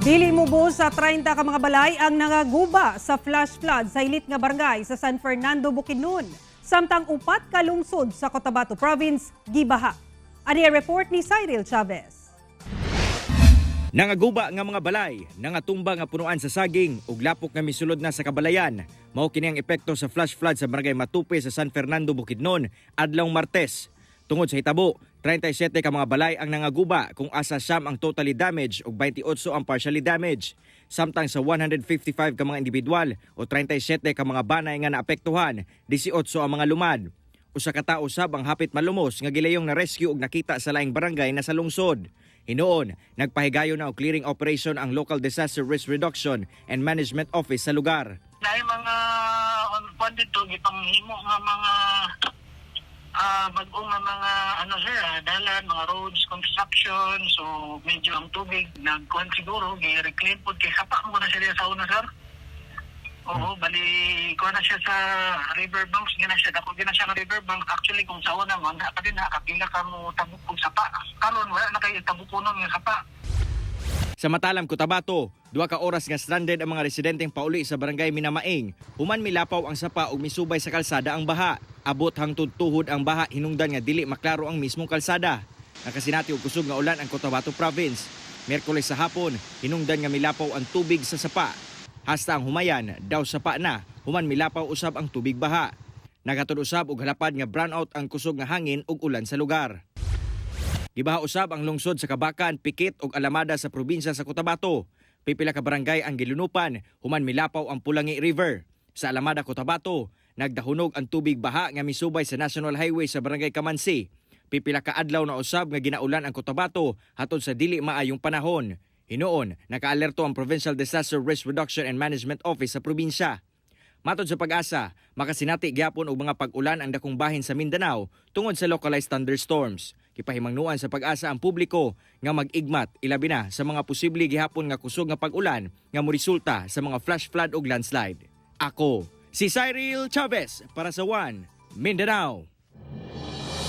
Dili mubo sa 30 ka mga balay ang nangaguba sa flash flood sa hilit nga barangay sa San Fernando, Bukidnon. Samtang upat ka lungsod sa Cotabato Province gibaha. Ani ang report ni Cyril Chavez. Nangaguba nga mga balay, nangatumba nga punuan sa saging ug lapok nga misulod na sa kabalayan. Mao kini ang epekto sa flash flood sa barangay Matupe sa San Fernando, Bukidnon, adlaw Martes. Tungod sa hitabo, 37 ka mga balay ang nangaguba kung asa 9 ang totally damage ug 28 ang partially damage. Samtang sa 155 ka mga individual o 37 ka mga banay nga naapektuhan, 18 ang mga lumad. Usa ka tawo sab ang hapit malumos nga gilayong na rescue ug nakita sa laing barangay na sa lungsod. Hinuon, nagpahigayon na og clearing operation ang Local Disaster Risk Reduction and Management Office sa lugar. Naay mga on dito gipanghimo nga mga bag-o nga mga ano, sir, dalan, mga roads construction, so medyo ang tubig nagkuan siguro, gi-reclaim pod kay sapa mo na siya sa una, sir. Oo, bali kuan na siya sa river banks, gina siya dako gina siya nga river bank. Actually, kung sa una man pa din nakapila ka mo tabok og sapa. Karon wala na kay tabukonon nga sapa. Sa Matalam, Cotabato, 2 ka oras nga stranded ang mga residenteng pauli sa barangay Minamaing. Human milapaw ang sapa ug misubay sa kalsada ang baha. Abot hangtod tuhod ang baha hinungdan nga dili maklaro ang mismong kalsada. Nakasinati og kusog nga ulan ang Cotabato Province. Miyerkules sa hapon, hinungdan nga milapaw ang tubig sa sapa. Hasta ang humayan, daw sapa na, human milapaw usab ang tubig baha. Nagatod usab og halapad nga brownout ang kusog nga hangin ug ulan sa lugar. Gibaha usab ang lungsod sa Kabacan, Pikit ug Alamada sa probinsya sa Cotabato. Pipila ka barangay ang gilunupan human milapaw ang Pulangi River. Sa Alamada, Cotabato, nagdahunog ang tubig baha nga misubay sa National Highway sa barangay Kamansi. Pipila ka adlaw na usab nga ginaulan ang Cotabato hatod sa dili maayong panahon. Hinuon, nakaalerto ang Provincial Disaster Risk Reduction and Management Office sa probinsya. Matod sa Pag-asa, makasinati gyapon og mga pag-ulan ang dakong bahin sa Mindanao tungod sa localized thunderstorms. Gipahimangnuan sa Pag-asa ang publiko nga mag-igmat ilabi na sa mga posible gihapon nga kusog nga pag-ulan nga moresulta sa mga flash flood ug landslide. Ako, si Cyril Chavez para sa One Mindanao.